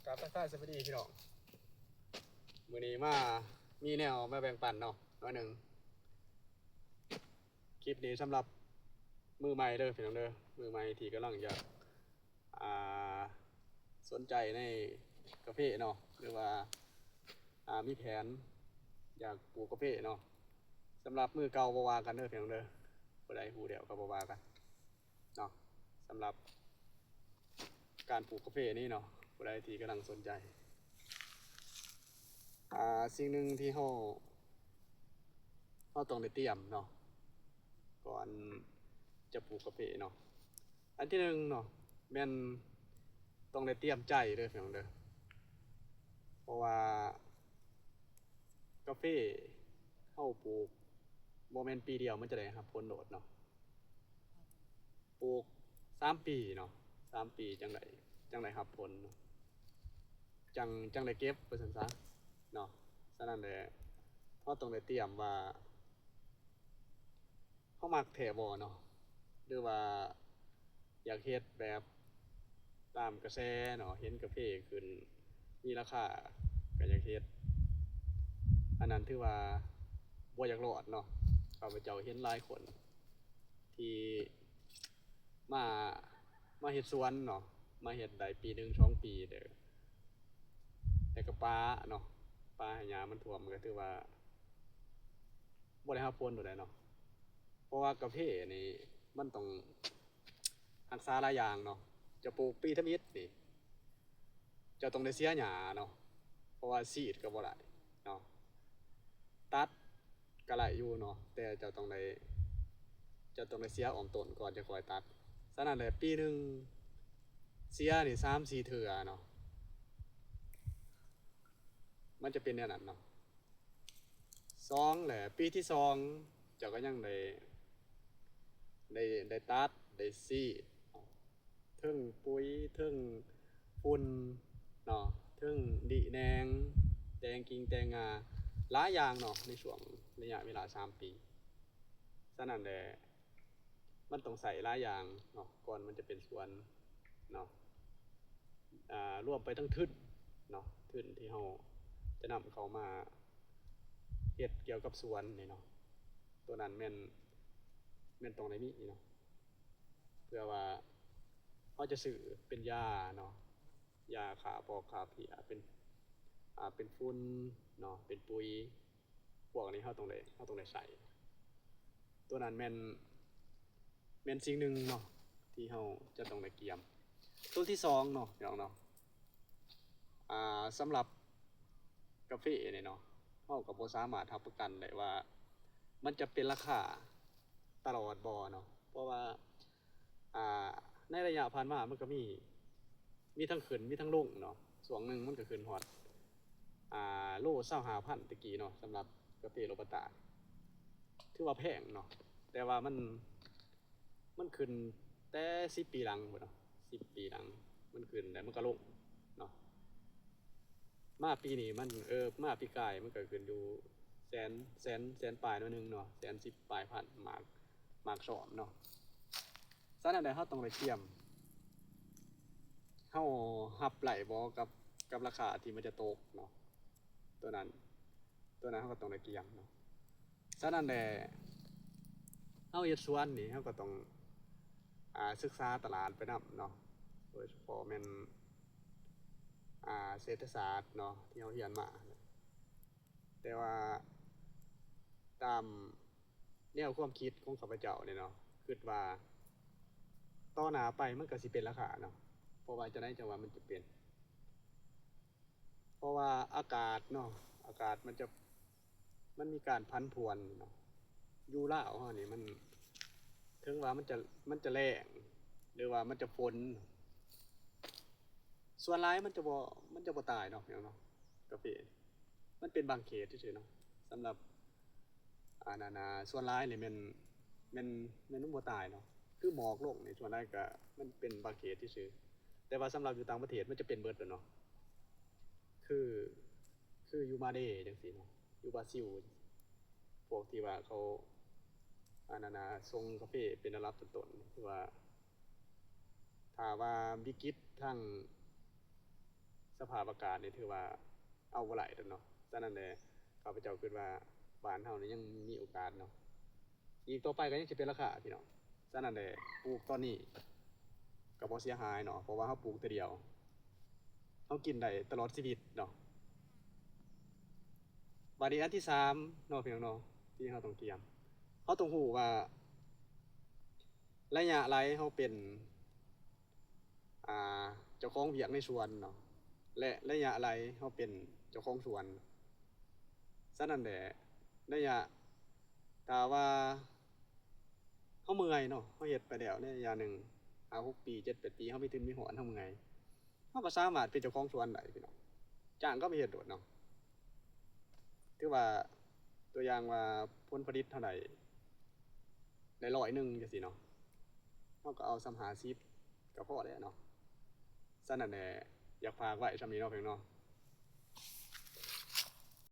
ກາບທັກທາຍສະບາຍດີພີ່ນ້ອງ ມື້ນີ້ມາມີແນວມາແບ່ງປັນເນາະ ໜ້ອຍໜຶ່ງ. ຄລິບນີ້ສຳລັບມືໃໝ່ເດີພີ່ນ້ອງເດີ ມືໃໝ່ທີ່ກຳລັງຢາກ ອ່າ ສົນໃຈໃນກາເຟເນາະ ຫຼືວ່າ ອ່າ ມີແຜນຢາກປູກກາເຟເນາະ. ສຳລັບມືເກົ່າບໍ່ວ່າກັນເດີພີ່ນ້ອງເດີ ຜູ້ໃດຮູ້ແລ້ວກໍບໍ່ວ່າກັນເນາະ. ສຳລັບການປູກກາເຟນີ້ເນາະ ຜູ້ໃດທີ່ກຳລັງສົນໃຈ ອ່າ ສິ່ງໜຶ່ງທີ່ເຮົາ ເຮົາຕ້ອງໄດ້ຕຽມເນາະ ກ່ອນຈະປູກກາເຟເນາະ. ອັນທີໜຶ່ງເນາະ ແມ່ນຕ້ອງໄດ້ຕຽມໃຈເດີພີ່ນ້ອງເດີ ເພາະວ່າກາເຟເຮົາປູກບໍ່ແມ່ນປີດຽວມັນຈະໄດ້ຮັບຜົນໂດດເນາະ. ປູກສາມປີເນາະ ສາມປີຈັ່ງໄດ້ ຈັ່ງໄດ້ຮັບຜົນເນາະ ຈັ່ງ ຈັ່ງໄດ້ເກັບວ່າຊັ້ນຊະເນາະ. ສະນັ້ນແຫຼະ ເຮົາຕ້ອງໄດ້ຕຽມວ່າ ເຮົາມັກແທ້ບໍ່ເນາະ ຫຼືວ່າຢາກເຮັດແບບຕາມກະແສເນາະ ເຫັນກາເຟຂຶ້ນມີລາຄາກໍຢາກເຮັດ ອັນນັ້ນຖືວ່າບໍ່ຢາກລອດເນາະ. ຂ້າພະເຈົ້າເຫັນຫຼາຍຄົນທີ່ມາ ມາເຮັດສວນເນາະ ມາເຮັດໄດ້ປີໜຶ່ງສອງປີເດີ ແລ້ວກໍປະເນາະ ປະໃຫ້ຫຍ້າມັນຖ້ວມ ມັນກໍຖືວ່າ ບໍ່ໄດ້ຮັບຜົນໂດດໃດເນາະ ເພາະວ່າກາເຟນີ້ມັນຕ້ອງຮັກສາຫຼາຍຢ່າງເນາະ. ຈະປູກປີທຳອິດນີ້ ເຈົ້າຕ້ອງໄດ້ເສຍຫຍ້າເນາະ ເພາະວ່າສີດກໍບໍ່ໄດ້ເນາະ ຕັດກໍໄດ້ຢູ່ເນາະ ແຕ່ເຈົ້າຕ້ອງໄດ້ ເຈົ້າຕ້ອງໄດ້ເສຍອ້ອມຕົ້ນກ່ອນຈະຄ່ອຍຕັດ. ສະນັ້ນແຫຼະ ປີໜຶ່ງເສຍນີ້ສາມສີ່ເທື່ອເນາະ ມັນຈະເປັນແນວນັ້ນເນາະ. ສອງແຫຼະ ປີທີສອງ ເຈົ້າກໍຍັງໄດ້ ໄດ້ ໄດ້ຕັດ ໄດ້ສີດ ເທິງປຸຍ ເທິງຝຸ່ນເນາະ ເທິງດິແໜງ ແຕ່ງກິ່ງແຕ່ງງ່າ ຫຼາຍຢ່າງເນາະ ໃນຊ່ວງໄລຍະເວລາສາມປີ. ສະນັ້ນແຫຼະ ມັນຕ້ອງໃຊ້ຫຼາຍຢ່າງເນາະ ກ່ອນມັນຈະເປັນສວນເນາະ ອ່າ ລວມໄປເຖິງທຶນເນາະ ທຶນທີ່ເຮົາຈະນຳເຂົ້າມາເຮັດກ່ຽວກັບສວນນີ້ເນາະ ໂຕນັ້ນແມ່ນ ແມ່ນຕ້ອງໄດ້ມີເນາະ ເພື່ອວ່າເຮົາຈະຊື້ເປັນຢາເນາະ ຢາຂ້າປອກຂ້າເພຍ ເປັນ ອ່າ ເປັນຝຸ່ນເນາະ ເປັນປຸຍ ພວກນີ້ເຮົາຕ້ອງໄດ້ ເຮົາຕ້ອງໄດ້ໃຊ້ ໂຕນັ້ນແມ່ນ ແມ່ນສິ່ງໜຶ່ງເນາະ ທີ່ເຮົາຈະຕ້ອງໄດ້ກຽມ. ໂຕທີສອງເນາະ ພີ່ນ້ອງເນາະ ອ່າ ສຳລັບກາເຟນີ້ເນາະ ເຮົາກໍບໍ່ສາມາດຮັບປະກັນໄດ້ວ່າ ມັນຈະເປັນລາຄາຕະຫຼອດບໍ່ເນາະ ເພາະວ່າ ອ່າ ໃນໄລຍະຜ່ານມາມັນກໍມີ ມີທັງຂຶ້ນມີທັງລົງເນາະ ຊ່ວງໜຶ່ງມັນກໍຂຶ້ນຮອດ ອ່າ ໂລຊາວຫ້າພັນແຕ່ກີ້ເນາະ ສຳລັບກາເຟໂຣບັດຕາ ຖືວ່າແພງເນາະ ແຕ່ວ່າມັນ ມັນຂຶ້ນແຕ່ສິບປີຫຼັງພຸ້ນເນາະ ສິບປີຫຼັງມັນຂຶ້ນແລ້ວມັນກໍລົງເນາະ ມາປີນີ້ມັນ ເອີ ມາປີກາຍມັນກໍຂຶ້ນຢູ່ແສນ ແສນ ແສນປາຍໜ້ອຍໜຶ່ງເນາະ ແສນສິບປາຍພັນ ໝາກ ໝາກຊອມເນາະ. ສະນັ້ນແຫຼະ ເຮົາຕ້ອງໄດ້ກຽມ ເຮົາຮັບໄດ້ບໍ່ກັບ ກັບລາຄາທີ່ມັນຈະຕົກເນາະ ໂຕນັ້ນ ໂຕນັ້ນເຮົາກໍຕ້ອງໄດ້ກຽມເນາະ. ສະນັ້ນແຫຼະ ເຮົາເຮັດສວນນີ້ ເຮົາກໍຕ້ອງ ອ່າ ສຶກສາຕະຫຼາດໄປນຳເນາະ ໂດຍສະເພາະແມ່ນ ອ່າ ເສດຖະສາດເນາະ ທີ່ເຮົາຮຽນມາ ແຕ່ວ່າຕາມແນວຄວາມຄິດຂອງຂ້າພະເຈົ້ານີ້ເນາະ ຄິດວ່າຕໍ່ໜ້າໄປມັນກໍຊິເປັນລາຄາເນາະ ເພາະວ່າຈັ່ງໃດຈັ່ງວ່າມັນຈະເປັນ ເພາະວ່າອາກາດເນາະ ອາກາດມັນຈະ ມັນມີການຜັນຜວນເນາະ ຢູ່ລາວເຮົານີ້ມັນ ເຖິງວ່າມັນຈະ ມັນຈະແລ້ງ ຫຼືວ່າມັນຈະຝົນ ສ່ວນຫຼາຍມັນຈະບໍ່ ມັນຈະບໍ່ຕາຍເນາະ ພີ່ນ້ອງເນາະ ກາເຟ ມັນເປັນບາງເຂດຊື່ໆເນາະ ສຳລັບ ອັນນັ້ນນະ ສ່ວນຫຼາຍນີ້ແມ່ນ ແມ່ນ ແມ່ນມັນບໍ່ຕາຍເນາະ ຄືໝອກລົງນີ້ ສ່ວນຫຼາຍກໍມັນເປັນບາງເຂດຊື່ໆ ແຕ່ວ່າສຳລັບຢູ່ຕ່າງປະເທດມັນຈະເປັນເບິດແລ້ວເນາະ ຄື ຄືຢູ່ມາເດຈັ່ງຊີ້ເນາະ ຢູ່ບຣາຊິວ ພວກທີ່ວ່າເຂົາ ອັນນັ້ນນະ ສົ່ງກາເຟເປັນລຳດັບຕົ້ນໆ ຄືວ່າ ຖ້າວ່າວິກິດທາງ ສະພາບອາກາດນີ້ຖືວ່າເອົາບໍ່ໄດ້ແລ້ວເນາະ. ສະນັ້ນແຫຼະ ຂ້າພະເຈົ້າຄິດວ່າບ້ານເຮົານີ້ຍັງມີໂອກາດເນາະ, ອີກຕໍ່ໄປກໍຍັງຊິເປັນລາຄາພີ່ນ້ອງ. ສະນັ້ນແຫຼະ ປູກຕອນນີ້ກໍບໍ່ເສຍຫາຍເນາະ, ເພາະວ່າເຮົາປູກເທື່ອດຽວ ເຮົາກິນໄດ້ຕະຫຼອດຊີວິດເນາະ. ບາດນີ້ອັນທີສາມເນາະ ພີ່ນ້ອງເນາະ ທີ່ເຮົາຕ້ອງກຽມ, ເຮົາຕ້ອງຮູ້ວ່າໄລຍະໃດເຮົາເປັນ ອ່າ ເຈົ້າຂອງວຽກໃນສວນເນາະ ແລະ ໄລຍະໃດເຮົາເປັນເຈົ້າຂອງສວນ. ສະນັ້ນແຫຼະ ໄລຍະ ຖ້າວ່າເຮົາເມື່ອຍເນາະ, ເຮົາເຮັດໄປແລ້ວໃນໄລຍະໜຶ່ງ ຫ້າຫົກປີ ເຈັດແປດປີ ເຮົາມີທຶນມີຮອນ ເຮົາເມື່ອຍ ເຮົາກໍສາມາດເປັນເຈົ້າຂອງສວນໄດ້ພີ່ນ້ອງ, ຈ້າງເຂົາໄປເຮັດໂລດເນາະ. ຖືວ່າຕົວຢ່າງວ່າຜົນຜະລິດເທົ່າໃດ ໄດ້ຮ້ອຍໜຶ່ງຈັ່ງຊີ້ເນາະ, ເຮົາກໍເອົາສ່ຳຫ້າສິບກໍພໍແລ້ວເນາະ. ສະນັ້ນແຫຼະ ຢາກຝາກໄວ້ສ່ຳນີ້ເນາະ ພີ່ນ້ອງເນາະ.